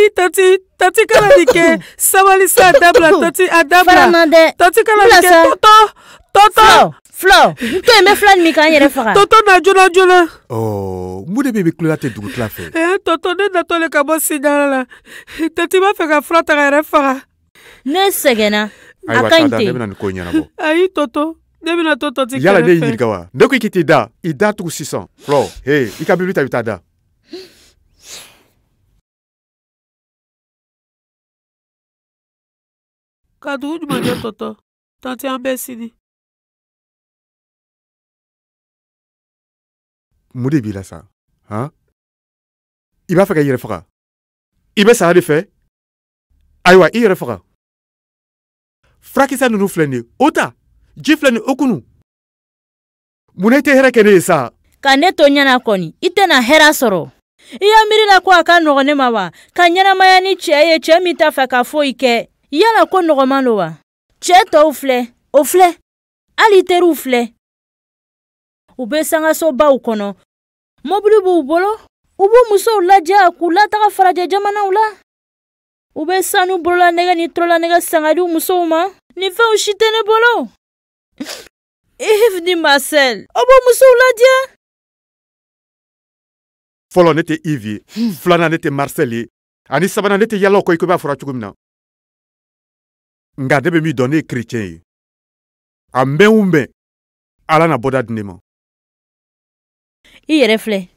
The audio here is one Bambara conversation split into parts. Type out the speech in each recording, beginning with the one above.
Ayi tanti, tanti kana nin kɛ. Sabali sa, a dabila tanti, a dabila. Fara n na dɛ. Tanti kana nin kɛ. Tonton, tonton. Fula, fula, n to yen, n bɛ fila nin min k'an yɛrɛ faga. Tonton na joona joona. Ɔ, mun de bɛ i bɛ kulela ten dugutila fɛ? Ee tonton, ne natɔ le ka bɔ sigara la. Tanti b'a fɛ ka fura ta k'a yɛrɛ faga. Ne sɛgɛnna. A Ayiwa, ka ɲi taa da, ne ten. bɛna nin ko in ɲɛnabɔ. Ayi tonton, ne bɛna to tanti kɛrɛfɛ. Yala ne y'i ɲininka wa? Ne ko i k'i t'i da, i da tugu sisan. Fɔlɔ, he, i ka bibili ta i bɛ taa da. Ka dugu ɲuman jɛ tonton. Tanti an bɛ sini. Mun de b'i la sa? Han? I b'a fɛ ka i yɛrɛ faga? I bɛ saya de fɛ? Ayiwa, i yɛrɛ faga. Furakisɛ ninnu filɛ nin ye, o ta. Ji filɛ nin ye, o kunu. Mun na i tɛ hɛrɛ kɛ ne ye sa? Ka ne to ɲɛna kɔni, i tɛna hɛrɛ sɔrɔ. I y'a miiri la ko a ka nɔgɔn ne ma wa? Ka ɲɛnamaya ni cɛ ye, cɛ min t'a fɛ ka foyi kɛ. Yala ko nɔgɔman don wa? Cɛ tɔw filɛ, o filɛ. Hali teriw filɛ. U bɛ sangasobaw kɔnɔ. Mobili b'u bolo. U b'u musow ladiya k'u lataga farajɛ jamanaw la. U bɛ sanu bololanɛgɛ ni torolanɛgɛ san ka di u musow ma. Nin fɛnw si tɛ ne bolo. Yves ni Marcel, o b'u musow ladiya. Fɔlɔ, ne tɛ Yves ye. Filanan, ne tɛ Marcel ye. Ani sabanan, ne tɛ yala o kɔ i ko i b'a fɔra cogo min na. Nka ne bɛ min dɔn, ne ye chrétien ye. A mɛn o mɛn, Ala na bɔda di ne ma. I yɛrɛ filɛ.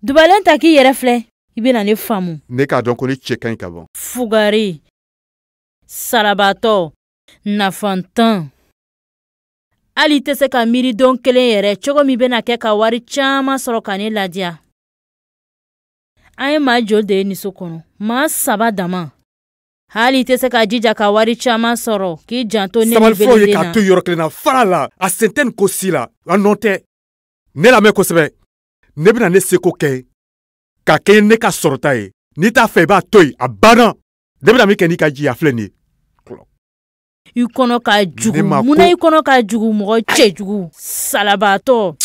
Dubalen ta k'i yɛrɛ filɛ. I bɛna ne faamu. Ne k'a dɔn ko ne cɛ ka ɲi ka ban. Fugari, sarabatɔ, nafantan. Hali i tɛ se ka miiri don kelen yɛrɛ cogo min bɛna kɛ ka wari caman sɔrɔ ka ne ladiya. An ye maa joli de ye nin so kɔnɔ? Maa 3 dama. Hali i tɛ se ka jija ka wari caman sɔrɔ k'i janto ne ni Sabali fɔlɔ ye belebele k'a na. to yɔrɔ kelen na, fara la, a sen tɛ nin ko si la, a nɔ tɛ. Ne lamɛn kosɛbɛ. Ne bɛna ne seko kɛ ka kɛ ne ka sɔrɔta ye. N'i t'a fɛ i b'a to yen, a banna. Ne bɛna min kɛ n'i ka ji ye, a filɛ nin ye. I kɔnɔ ka jugu. Ne ma Munna ko i kɔnɔ ka jugu, mɔgɔ cɛjugu, salabaatɔ.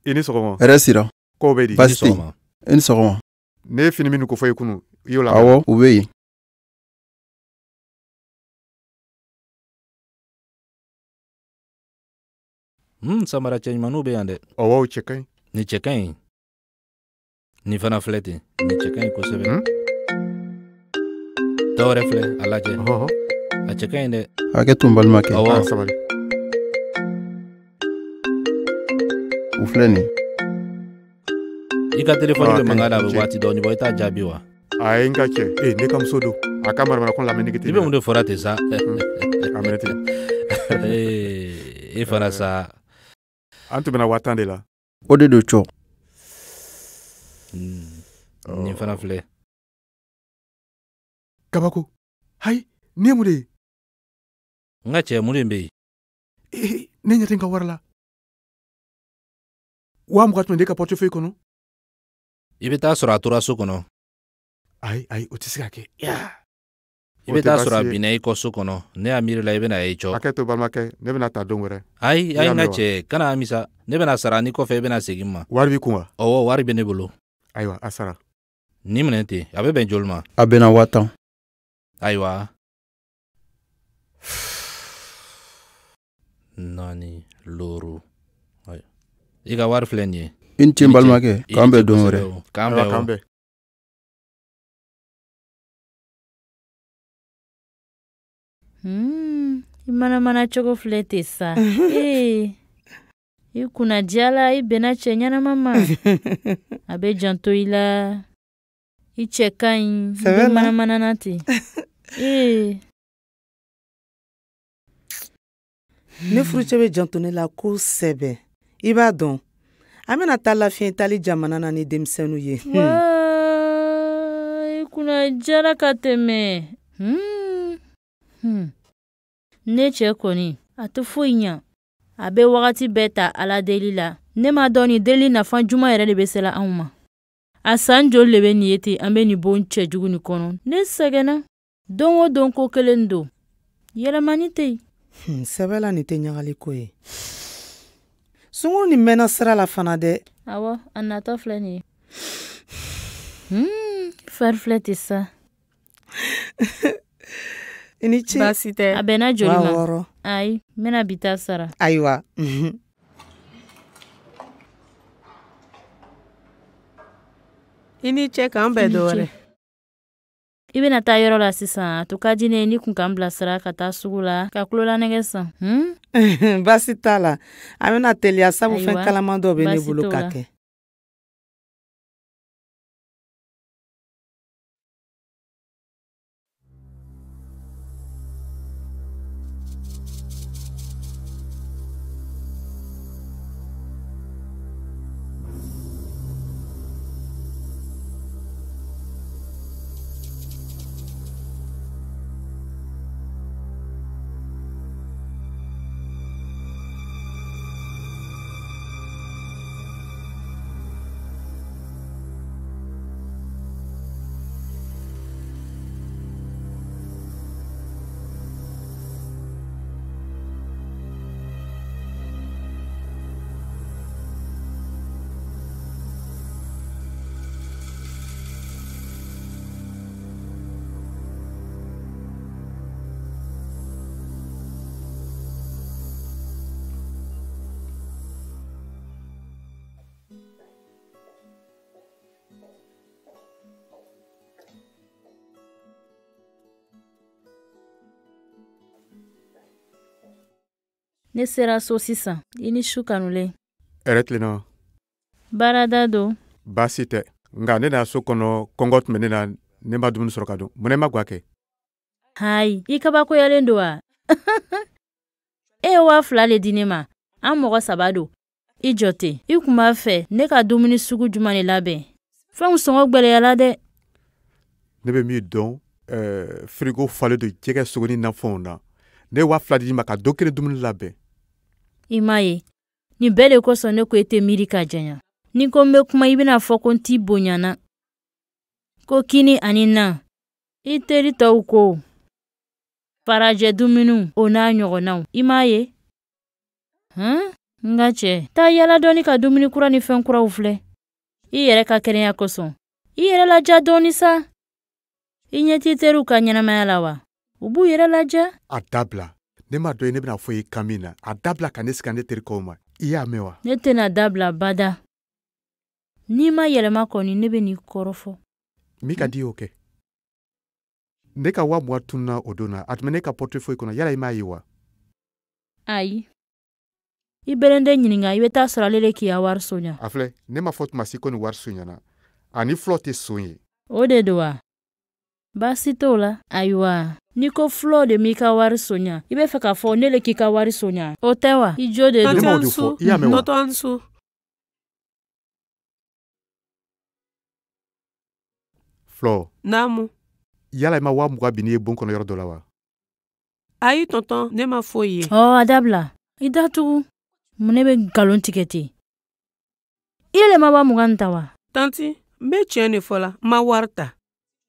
I ni sɔgɔma. Hɛrɛ sira. Kow bɛ di? Baasi tɛ yen. I ni sɔgɔma. Ne ye fini minnu kofɔ i kunun, i y'o labɛn? Awɔ, u bɛ yen. Samara cɛ ɲumanw bɛ yan dɛ. Ɔwɔ, o cɛ ka ɲi. Nin cɛ ka ɲi. Nin fana filɛ ten. Nin cɛ ka ɲi kosɛbɛ. Dɔ wɛrɛ filɛ, a lajɛ. A cɛ ka ɲi dɛ. Hakɛ to n balimakɛ. Awɔ. Sabali. U filɛ nin. I ka telefɔni bɛ mankan na, a bɛ waati dɔɔni bɔ, i t'a jaabi wa? Ayi, n ka cɛ. Ee, ne ka muso don. A ka maramanako lamɛn nege tɛ I bɛ mun de fɔra ten sa? A minɛ ten. Ee, e fana sa. An tun bɛna 50,000 de la. O de don cɔ. Nin fana filɛ. Kabako. Hayi, nin ye mun de ye? N ka cɛ, mun de bɛ yen? Ee, ne ɲɛ tɛ n ka wari la. 20,000 tun bɛ ne ka portefeuille kɔnɔ. I bɛ taa sɔrɔ a tora so kɔnɔ. Ayi, ayi, o tɛ se ka kɛ. I bɛ taa sɔrɔ a binna i kɔ so kɔnɔ. Ne y'a miiri la i bɛna e jɔ. Hakɛ to balimakɛ, ne bɛna taa don wɛrɛ. Ayi, ayi, n ka cɛ, kana amisa. Ne bɛna sara ni kɔfɛ i bɛna segin n ma. Wari b'i kun wa? Ɔwɔ, wari bɛ ne bolo. Ayiwa, a sara. Nin minɛ ten, a bɛ bɛn joli ma? A bɛnna 10,000. Ayiwa. 4, 5. I ka wari filɛ nin ye. I ni ce n balimakɛ, k'an bɛn don wɛrɛ. K'an bɛn o. I manamana cogo filɛ ten sa. Ee, i kunna diya la, i bɛnna cɛ ɲɛnama ma. A bɛ janto i la. I cɛ ka ɲi. I bɛ manamana na ten. Ee. Ne furucɛ bɛ janto ne la kosɛbɛ. I b'a dɔn, an bɛna taa lafiɲɛ Itali jamana na ni denmisɛnninw ye. Waa, i kunna jara ka tɛmɛ. Ne cɛ kɔni, a tɛ foyi ɲa. A bɛ wagati bɛɛ ta Ala deli la. Ne ma dɔn ni deli nafa juma yɛrɛ de bɛ sela anw ma. A san joli de bɛ nin ye ten, an bɛ nin bon cɛjugu nin kɔnɔ. Ne sɛgɛnna. Don o don ko kelen don. Yɛlɛmani tɛ yen. Sɛbɛ la nin tɛ ɲagali ko ye. Sunguru nin mɛnna sira la fana dɛ. Awɔ, a natɔ filɛ nin ye. Fari filɛ ten sa. I ni ce. Baasi tɛ. A bɛnna joli ma? 6000. Ayi, n bɛna bi ta sara. Ayiwa. I ni ce, k'an bɛn dɔ wɛrɛ. I bɛna taa yɔrɔ la sisan, a tun ka di ne ye ni kun k'an bilasira ka taa sugu la ka kulolanɛgɛ san. Baasi t'a la, an bɛna teliya sabu fɛn kalaman dɔ bɛ ne bolo ka kɛ. Ne sera so sisan. I ni su kanulen. Hɛrɛ tilenna. Baarada don. Baasi tɛ. Nka ne na so kɔnɔ, kɔngɔ tun bɛ ne na, ne ma dumuni sɔrɔ ka dun. Mun na i ma gwa kɛ? Hayi, i kabakoyalen don wa? E ye 2000 de di ne ma. An mɔgɔ 3 don. I jɔ ten. I kun b'a fɛ ne ka dumuni sugu jumɛn de labɛn? Fɛnw sɔngɔ gwɛlɛyala dɛ. Ne bɛ min dɔn, firigo falen don jɛgɛ sogo ni nafɛnw na. Ne ye 2000 di ma ka don kelen dumuni labɛn. I m'a ye, nin bɛɛ de kosɔn ne ko e tɛ miiri ka janya. Ni ko n bɛ kuma, i bɛna fɔ ko n t'i bonyana. Ko kini ani na. I teri tɔw ko farajɛ dumuniw o n'a ɲɔgɔnnaw. I m'a ye? Han? N ka cɛ, taa yala dɔɔni ka dumuni kura ni fɛn kuraw filɛ. I yɛrɛ ka kɛnɛya kosɔn. I yɛrɛ laja dɔɔni sa. I ɲɛ t'i teriw ka ɲɛnamaya la wa? U b'u yɛrɛ laja. A dabila. Ne ma dɔn ye ne bɛna fɔ i kan min na. A dabila ka ne sigi ne terikɛw ma. I y'a mɛn wa? Ne tɛna dabila bada. N'i ma yɛlɛma kɔni, ne bɛ n'i kɔrɔfɔ. Min ka di y'o kɛ. Ne ka 20,000 tununna o don na. A tun bɛ ne ka portefeuille kɔnɔ. Yala i m'a ye wa? Ayi. I bɛrɛnden ɲininka, i bɛ taa sɔrɔ ale de k'i ka wari sonya. A filɛ, ne ma fɔ tuma si ko nin wari sonyana. Ani fulɔ tɛ son ye. O de don wa? Baasi t'o la. Ayiwa, n'i ko fulɔ de m'i ka wari sonya, i bɛ fɛ k'a fɔ ne le k'i ka wari sonya. O tɛ wa? I jo de don. Ne m'o de fɔ. I y'a mɛn wa? Tɔntɔn Ansu. Flɔ. Naamu. Yala i ma 20,000 bin n'i ye bon kɔnɔ yɔrɔ dɔ la wa? Ayi tɔntɔn, ne ma foyi ye. Ɔ, a dabila. I datugu. Mun ne bɛ nkalon tigɛ ten? I yɛrɛ ma 20,000 ta wa? Tanti, n bɛ tiɲɛ de fɔ la, n ma wari ta.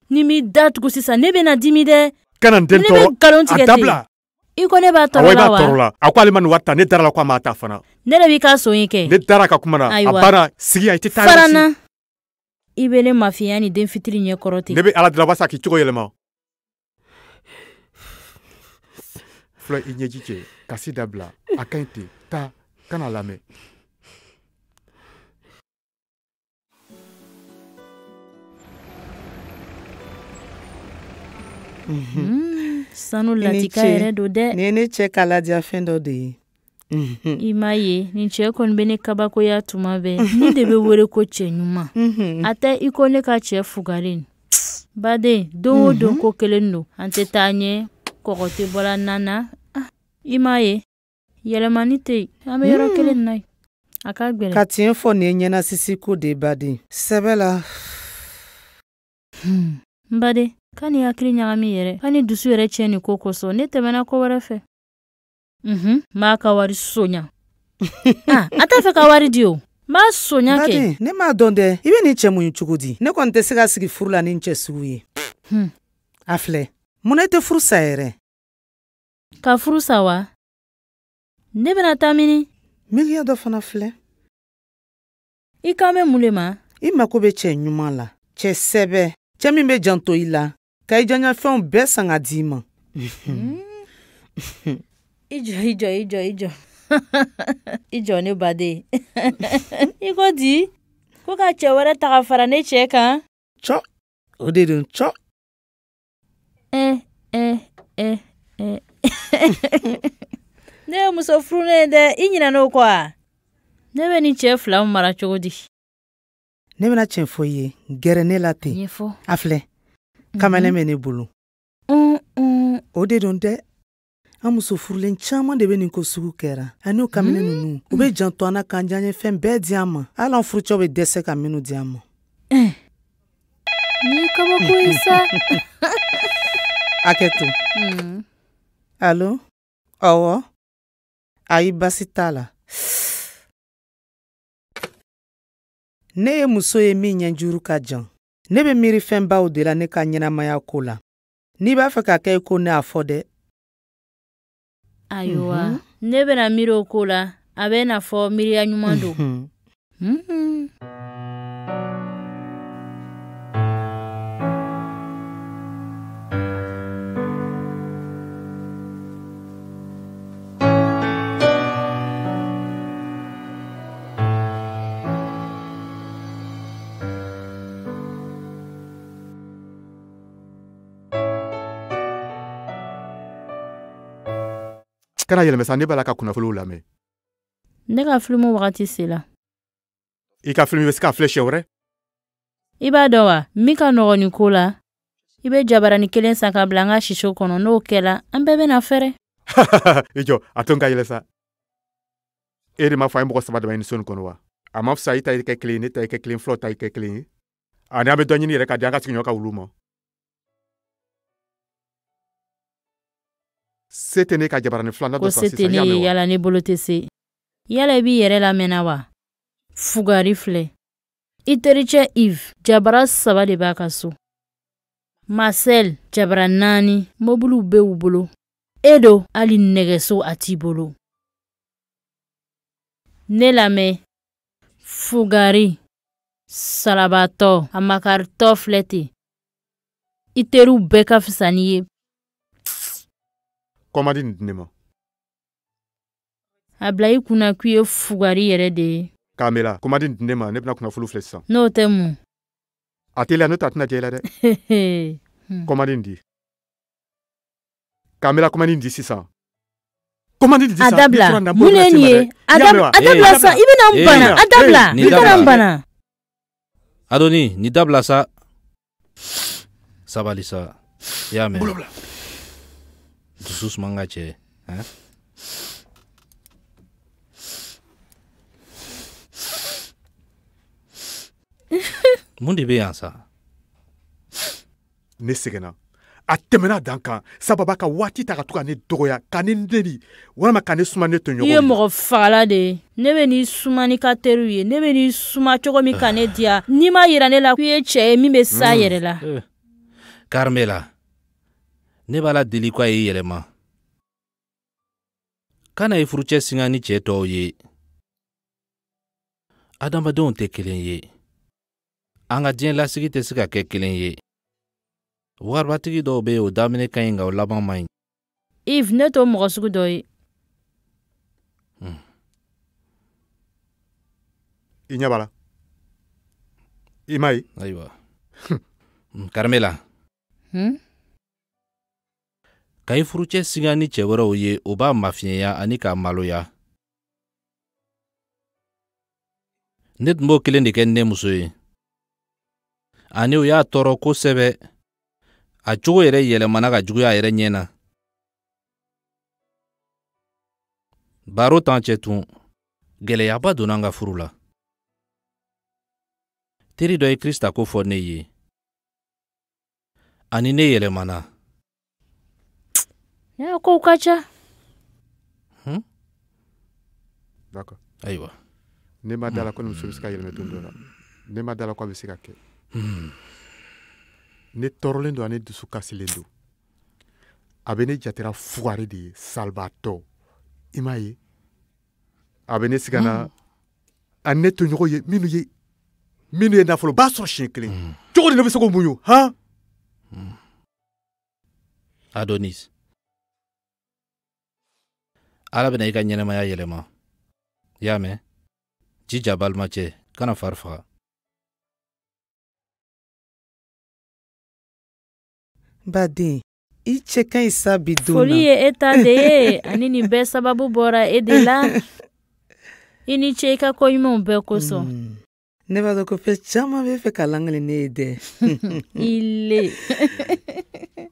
Ni m'i datugu sisan, ne bɛna dimi dɛ. Kana n den tɔɔrɔ. Ne bɛ nkalon tigɛ ten. A dabila. I ko ne b'a tɔɔrɔ la wa? Awɔ, i b'a tɔɔrɔ la. A ko ale ma nin wari ta, ne dara la ko a m'a ta fana. Ne de b'i ka son in kɛ. Ne dara ka kuma na. Ayiwa. A banna, sigi yan, i tɛ taa Fara n na. I bɛ ne mafiya ni den fitiri ɲɛkɔrɔ ten. Ne bɛ Ala deli walasa k'i cogo yɛlɛma. Flɔ, i ɲɛji cɛ, kasi dabila. A ka ɲi ten. Taa, kana lamɛn. Sanu latika yɛrɛ don dɛ. Nin ye ne cɛ ka ladiya fɛn dɔ de ye. I m'a ye, nin cɛ kɔni bɛ ne kabakoya tuma bɛɛ. Nin de bɛ wele ko cɛ ɲuman. A tɛ i ko ne ka cɛ fugari. Baden, don o don ko kelen don. An tɛ taa ɲɛ, kɔgɔ tɛ bɔra nan na. I m'a ye, Yɛlɛmani tɛ yen, an bɛ yɔrɔ kelen na yen. A ka gɛlɛn. Ka tiɲɛ fɔ nin ye ɲɛnasisi ko de ye baden. Sɛbɛ la. N baden, ka ni hakili ɲagami yɛrɛ, ka ni dusu yɛrɛ tiɲɛ nin ko kosɔn. Ne tɛmɛna ko wɛrɛ fɛ. N b'a ka wari sonya. A t'a fɛ ka wari di o. N b'a sonya kɛ. Baden, ne m'a dɔn dɛ. I bɛ nin cɛ mun ye cogo di? Ne kɔni tɛ se ka sigi furu la ni n cɛ sugu ye. A filɛ, munna i tɛ furu sa yɛrɛ? Ka furu sa wa? Ne bɛna taa mini? Miiriya dɔ fana filɛ. I kan bɛ mun de ma? I mako bɛ cɛ ɲuman la, cɛ sɛbɛ, cɛ min bɛ janto i la, ka i diyaɲɛfɛnw bɛɛ san ka d'i ma. I jɔ, i jɔ, i jɔ, i jɔ. I jɔ ne baden. I ko di? Ko ka cɛ wɛrɛ ta ka fara ne cɛ kan? Cɔ, o de don cɔ. Ne ye muso furulen ye dɛ, i ɲinɛna o kɔ wa? Ne bɛ nin cɛ filaw mara cogo di? Ne bɛna tiɲɛ fɔ i ye, gɛrɛ ne la ten. Ɲɛfɔ. A filɛ, kamalen bɛ ne bolo. O de don dɛ. An muso furulen caman de bɛ nin ko sugu kɛra. Ani o kamalen ninnu, u bɛ janto an na k'an diyaɲɛfɛn bɛɛ di an ma. Hali an furucɛw bɛ dɛsɛ ka minnu di an ma. Nin ye kabako ye sa. Hakɛ to. Alo? Ɔwɔ. Ayi, baasi t'a la. Ne ye muso ye min ɲɛjuru ka jan. Ne bɛ miiri fɛnbaw de la ne ka ɲɛnamaya ko la. N'i b'a fɛ ka kɛ i ko ne, a fɔ dɛ. Ayiwa, ne bɛna miiri o ko la. A bɛ n'a fɔ miiriya ɲuman don. Kana yɛlɛmɛ sa, ne b'a la ka kunnafoniw lamɛn. Ne ka filimu wagati sera. I ka filimu bɛ se ka filɛ siɲɛ wɛrɛ? I b'a dɔn wa, min ka nɔgɔn nin ko la, i bɛ jabarani kelen san ka bila an ka siso kɔnɔ. N'o kɛla, an bɛɛ bɛna fɛrɛ. I jɔ, a to n ka yɛlɛ sa. E de m'a fɔ an ye mɔgɔ 3 dama ye nin so nin kɔnɔ wa? A ma fisa i ta kɛ kelen ye, ne ta kɛ kelen, fulaw ta kɛ kelen ye. Ani an bɛ dɔ ɲini yɛrɛ ka di an ka sigiɲɔgɔn ka wulu ma. Se tɛ ne ka jabarani filanan dɔ san sisan. Ko se tɛ ne ye, yala ne bolo tɛ se. Yala i b'i yɛrɛ lamɛnna wa? Fugari filɛ. I tericɛ Yves, jabara 3 de b'a ka so. Marcel, jabara 4, mobiliw bɛ u bolo. E do, hali nɛgɛso a t'i bolo. Ne lamɛn. Fugari, salabatɔ, a makaritɔ filɛ ten. I teriw bɛɛ ka fisa n'i ye. Kɔmadi nin di ne ma. A bila i kunna k'i ye fugari yɛrɛ de ye. Kamela, kɔmadi nin di ne ma, ne bɛna kunnafoni filɛ sisan. N'o tɛ mun? A teliya, n'o tɛ a tɛna diya i la dɛ. Kɔmadi nin di. Kamela, kɔmadi nin di sisan. Kɔmadi nin di sisan. A dabila, mun de ye nin ye? A dabila sa, i bɛna n bana. A dabila, i bɛna n bana. Adoni, nin dabila sa. Sabali sa, i y'a mɛn. Dusu suma n ka cɛ. Mun de bɛ yan sa? Ne sɛgɛnna. A tɛmɛna dan kan. Sababa ka waati ta ka to ka ne dɔgɔya, ka ne neni, walima ka ne suma ne tɔɲɔgɔnw ye. I ye mɔgɔ fagala de ye. Ne bɛ n'i suma n'i ka teriw ye. Ne bɛ n'i suma cogo min ka ne diya. N'i ma yira ne la k'i ye cɛ ye min bɛ s'a yɛrɛ la. Carmela, ne b'a la deli ko a y'i yɛlɛma. Kana i furucɛ singa ni cɛ tɔw ye. Adamadenw tɛ kelen ye. An ka diɲɛ lasigi tɛ se ka kɛ kelen ye. Waribatigi dɔw bɛ yen, o daminɛ ka ɲi nka o laban man ɲi. Yves, ne t'o mɔgɔ sugu dɔ ye. I ɲɛ b'a la? I m'a ye? Ayiwa. Carmela. Ka i furucɛ singa ni cɛ wɛrɛw ye, o b'a mafiɲɛya ani k'a maloya. Ne tun b'o kelen de kɛ ne muso ye. Ani o y'a tɔɔrɔ kosɛbɛ. A cogo yɛrɛ yɛlɛmana ka juguya a yɛrɛ ɲɛ na. Baro t'an cɛ tun. Gɛlɛyaba donna an ka furu la. Teri dɔ ye Krista ko fɔ ne ye. Ani ne yɛlɛmana. Ne ka kow ka ca. D'accord. Ayiwa. Ne ma da la ko ni muso bɛ se ka yɛlɛmɛ don dɔ la. Ne ma da la ko a bɛ se ka kɛ. Ne tɔɔrɔlen don ani dusu kasilen don. A bɛ ne jatera fugari de ye, salibaatɔ. I m'a ye? A bɛ ne sigana ani ne tɔɲɔgɔn ye minnu ye nafoloba sɔrɔ siɲɛ kelen. Cogo di ne bɛ se k'o muɲu han? Adonis. Ala bɛna i ka ɲɛnamaya yɛlɛma. I y'a mɛn? Jija balimacɛ, kana fari faga. Baden, i cɛ ka ɲi sa bi don na. Foli ye e ta de ye, ani nin bɛɛ sababu bɔra e de la. I ni ce i ka ko ɲumanw bɛɛ kosɔn. Ne b'a dɔn ko fɛn caman bɛ fɛ ka lakali ne ye dɛ. I le.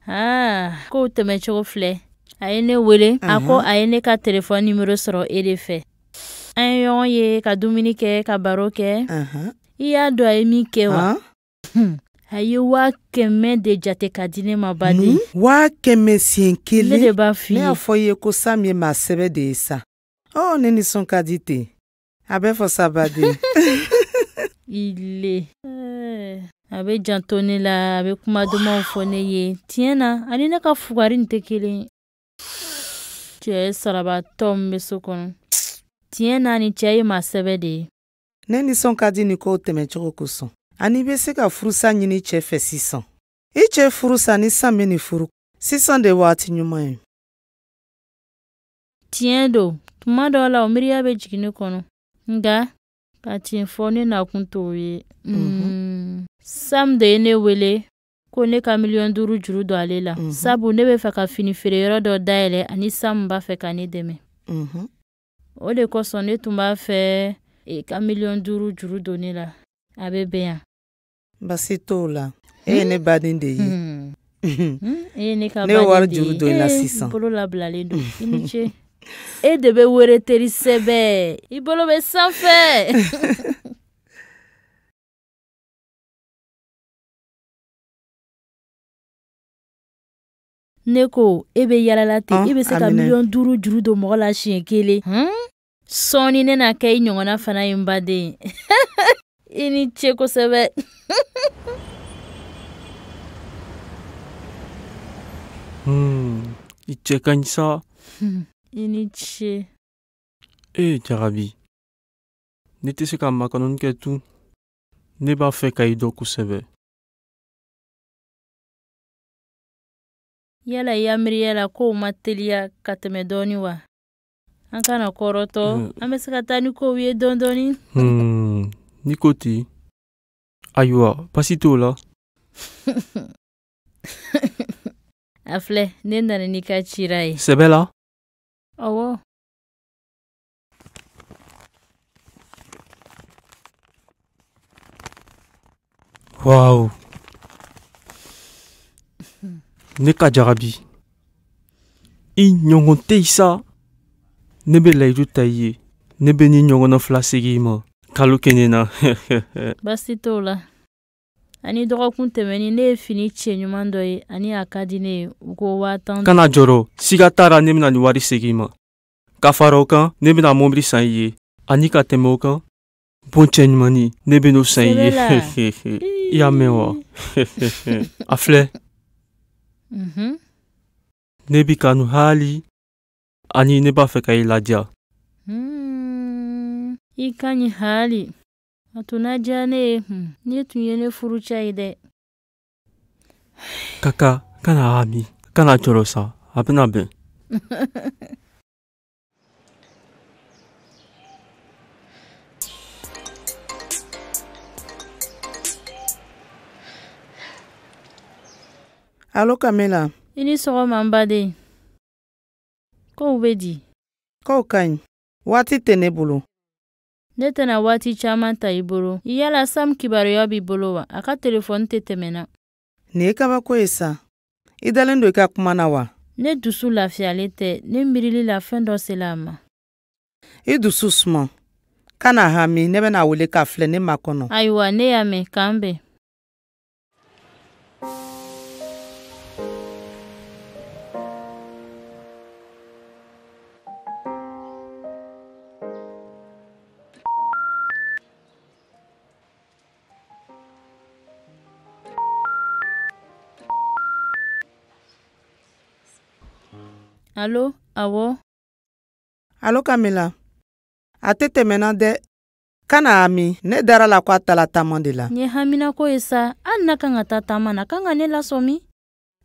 Aa, kow tɛmɛcogo filɛ. A ye ne wele, a ko a ye ne ka telefɔni nimero sɔrɔ e de fɛ. An ye ɲɔgɔn ye ka dumuni kɛ, ka baro kɛ. I y'a dɔn a ye min kɛ wa? A ye 100,000 de jate ka di ne ma baden. 100,000 siɲɛ kelen? Ne de b'a f'i ye. Ne y'a fɔ i ye ko Sam ye maa sɛbɛ de ye sa. Ɔ, ne nisɔn ka di ten. A bɛ fɔ sa baden. I le. A bɛ janto ne la, a bɛ kuma dumanw fɔ ne ye. Tiɲɛ na, ani ne ka fugari nin tɛ kelen ye. Cɛ sarabatɔ min bɛ so kɔnɔ. Tiɲɛ na, ni cɛ ye maa sɛbɛ de ye. Ne nisɔn ka di nin kow tɛmɛcogo kosɔn. Ani i bɛ se ka furusa ɲini cɛ fɛ sisan. I cɛ furu sa ni Sam bɛ nin furu. Sisan de ye waati ɲuman ye. Tiɲɛ don, tuma dɔw la o miiriya bɛ jigin ne kɔnɔ. Nka ka tiɲɛ fɔ ne nakun t'o ye. Sam de ye ne wele ko ne ka 5 miliyɔn juru don ale la. Sabu ne bɛ fɛ ka fini feereyɔrɔ dɔ dayɛlɛ ani Sam b'a fɛ ka ne dɛmɛ. O de kosɔn ne tun b'a fɛ ka 5 miliyɔn juru don ne la. A bɛ bɛn yan. Basi t'o la. E ye ne baden de ye. E ye ne ka baden de ye. Ne ye wari juru don i la sisan. I bolo labilalen don. I ni ce. E de bɛ were teri sɛbɛ. I bolo bɛ sanfɛ. Ne ko e bɛ yalala ten, e bɛ se ka 5 miliyɔn juru don mɔgɔ la siɲɛ kelen. Sɔɔni ne na kɛ i ɲɔgɔnna fana ye n baden. I ni ce kosɛbɛ. I cɛ ka ɲi sa. I ni ce. E Jarabi, ne tɛ se ka makɔnɔni kɛ tun. Ne b'a fɛ ka i dɔn kosɛbɛ. Yala i ya miiriya la kow ma teliya ka tɛmɛ dɔɔni wa? An kana kɔrɔtɔ, an bɛ se ka taa ni kow ye dɔɔni dɔɔni. N'i ko ten, ayiwa, baasi t'o la. A filɛ, ne nana n'i ka cira ye. Sɛbɛ la? Awɔ. Waouh. Ne ka Jarabi, i ɲɔgɔn tɛ yen sa. Ne bɛ layidu ta i ye. Ne bɛ ni ɲɔgɔnna 2 segin i ma kalo kelen na. Baasi t'o la. Ani dɔgɔkun tɛmɛnen ne ye fini cɛ ɲuman dɔ ye ani a ka di ne ye, u ko 10,000. Kana jɔrɔ, siga t'a la ne bɛna nin wari segin i ma. Ka fara o kan, ne bɛna mobili san i ye. Ani ka tɛmɛ o kan, bon cɛ ɲumanni, ne bɛ n'o san i ye. I y'a mɛn wa? A filɛ. Ne b'i kanu hali ani ne b'a fɛ ka i ladiya. I ka ɲi hali. A tun na diya ne ye. Ne tun ye ne furucɛ ye dɛ. Kaka, kana hami, kana jɔrɔ sa, a bɛna bɛn. Alo Kamila. I ni sɔgɔma n baden. Kow bɛ di? Kow ka ɲi. Waati tɛ ne bolo. Ne tɛna waati caman ta i bolo. Yala Sam kibaruya b'i bolo wa? A ka telefɔni tɛ tɛmɛna. Nin ye kabako ye sa. I dalen don i ka kuma na wa? Ne dusu lafiyalen tɛ. Ne miirili la fɛn dɔ sela a ma. I dusu suma. Kana hami, ne bɛna wele k'a filɛ ne makɔnɔ. Ayiwa, ne y'a mɛn, k'an bɛn. Alo, awɔ. Alo Kamila, a tɛ tɛmɛna dɛ. Kana hami, ne dara la ko a taala taama de la. Nin ye haminako ye sa, hali n'a kan ka taa taama na, kan ka ne lasɔmi.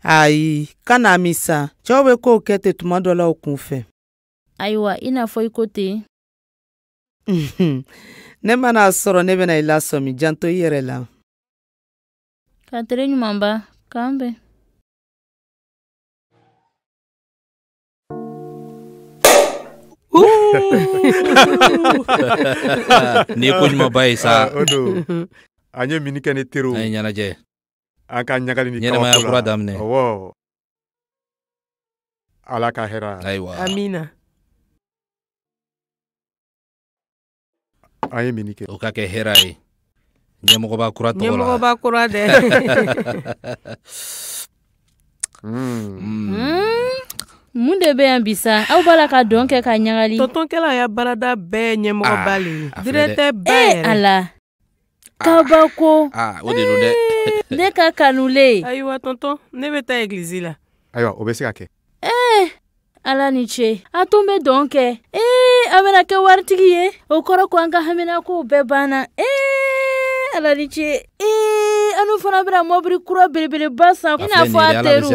Ayi, kana hami sa, cɛw bɛ kow kɛ ten tuma dɔ la o kun fɛ. Ayiwa, i n'a fɔ i ko ten. Ne mana a sɔrɔ ne bɛna i lasɔmi, janto i yɛrɛ la. Ka tere ɲumanba, k'an bɛn. Nin ye ko ɲumanba ye sa. O don. An ye mini kɛ ni teriw. An ye ɲɛnajɛ. An ka ɲagali ni ɲɛnamaya kura daminɛ. Awɔ. Ala ka hɛrɛ. Ayiwa. Amina. An ye mini kɛ. O ka kɛ hɛrɛ ye. Ɲɛmɔgɔba kura tɔgɔ la. Ɲɛmɔgɔba kura dɛ. Mun de bɛ yan bi sa? Aw b'a la ka dɔn kɛ ka ɲagali. Tɔntɔnkɛla ya baarada bɛɛ ɲɛmɔgɔba le ye. Directeur ba yɛrɛ. Ala. Kabako. O de don dɛ. Ne ka kanulen. Ayiwa tɔntɔn, ne bɛ taa egilizi la. Ayiwa, o bɛ se ka kɛ. Ala ni ce. A tun bɛ dɔn kɛ. A bɛna kɛ waritigi ye. O kɔrɔ ko an ka haminakow bɛɛ banna. Ala ni ce. An fana bɛna mɔbili kura belebeleba san. I n'a fɔ a teriw.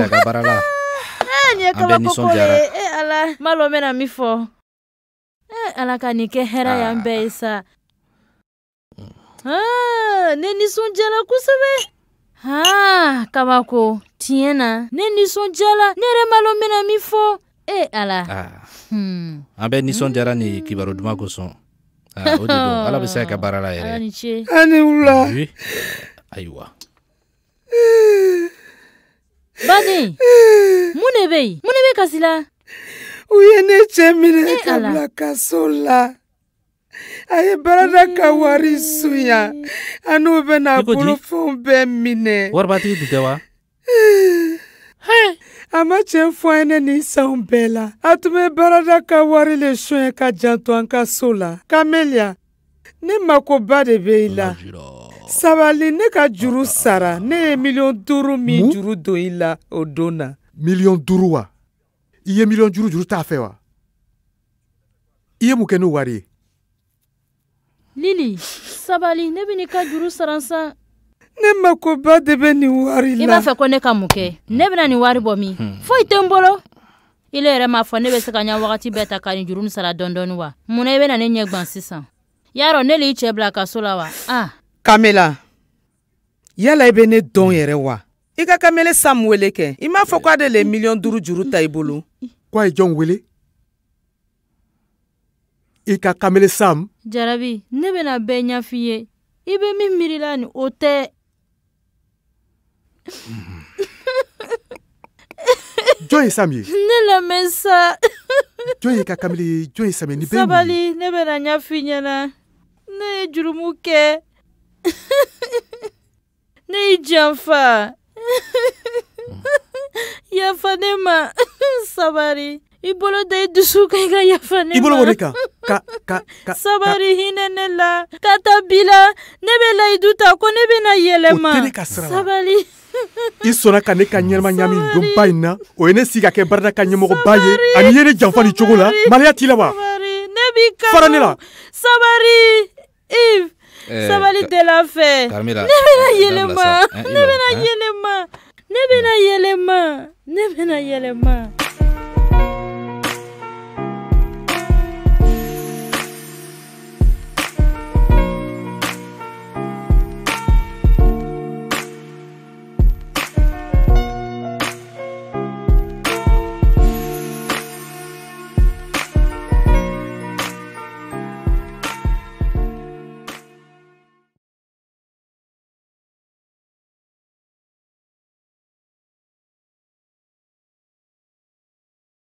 Nin ye kabako ko ye. Ala, n m'a lɔn n bɛna min fɔ. Ala ka nin kɛ hɛrɛ y'an bɛɛ ye sa. Ne nisɔndiyara kosɛbɛ. Kabako, tiɲɛ na, ne nisɔndiyara. Ne yɛrɛ m'a lɔn n bɛna min fɔ. Ala. An bɛɛ nisɔndiyara nin kibaru duman kosɔn. O de don, Ala bɛ se ka baara la yɛrɛ. Ala ni ce. A ni wula. Ayiwa. Baden, mun de bɛ yen? Mun de bɛ kasi la? U ye ne cɛ minɛ ka bila kaso la. A ye baarada ka wari sunya. A n'u bɛna bolofɛnw bɛɛ minɛ. Waribatigi tun tɛ wa? A ma cɛ fɔ an ye ne nin sanw bɛɛ la. A tun bɛ baarada ka wari le sunya ka janto an ka so la. Kamelia, ne makoba de bɛ i la. Sabali, ne ka juru sara. Ne ye 5 millions min juru don i la o don na. 5 millions wa? I ye 5 millions juru t'a fɛ wa? I ye mun kɛ n'o wari ye? Lili, sabali, ne bɛ n'i ka juru sara san. Ne makoba de bɛ nin wari la. I b'a fɛ ko ne ka mun kɛ? Ne bɛna nin wari bɔ min? Foyi tɛ n bolo. Ile yɛrɛ m'a fɔ ne bɛ se ka ɲɛ wagati bɛɛ ta ka nin juru nin sara dɔɔni dɔɔni wa? Munna i bɛna ne ɲɛ gan sisan? Yarɔ ne le y'i cɛ bila kaso la wa? Kamela, yala i bɛ ne dɔn yɛrɛ wa? I ka kamele Sam wele kɛ. I m'a fɔ k'ale le ye 5 millions juru ta i bolo. Ko a ye jɔn wele? I ka kamele Sam? Jarabi, ne bɛna bɛɛ ɲɛf'i ye. I bɛ min miiri la nin o tɛ. Jɔn ye Sam ye? Ne lamɛn sa. Jɔn ye ka kamele ye? Jɔn ye Sam ye? Nin bɛɛ ye mun ye? Sabali, ne bɛna ɲɛf'i ɲɛna. Ne ye jurumu kɛ. Ne y'i janfa. Yafa ne ma. Sabari, i bolo da i dusu kan i ka yafa ne ma. I bolo b'o de kan. Ka Sabari, hinɛ ne la. Ka taa bi la, ne bɛ layidu ta ko ne bɛna yɛlɛma. O tɛ ne ka sira la. Sabali. I sɔnna ka ne ka ɲɛnama ɲami donba in na. O ye ne sigi ka kɛ baarada ka ɲɛmɔgɔba ye. Ani i ye ne janfa nin cogo la. Maloya t'i la wa? Sabari, ne b'i kanu. Fara ne la. Sabari, Yves. Sabali de la fɛ. Ne bɛna yɛlɛma. Ne bɛna yɛlɛma. Ne bɛna yɛlɛma. Ne bɛna yɛlɛma.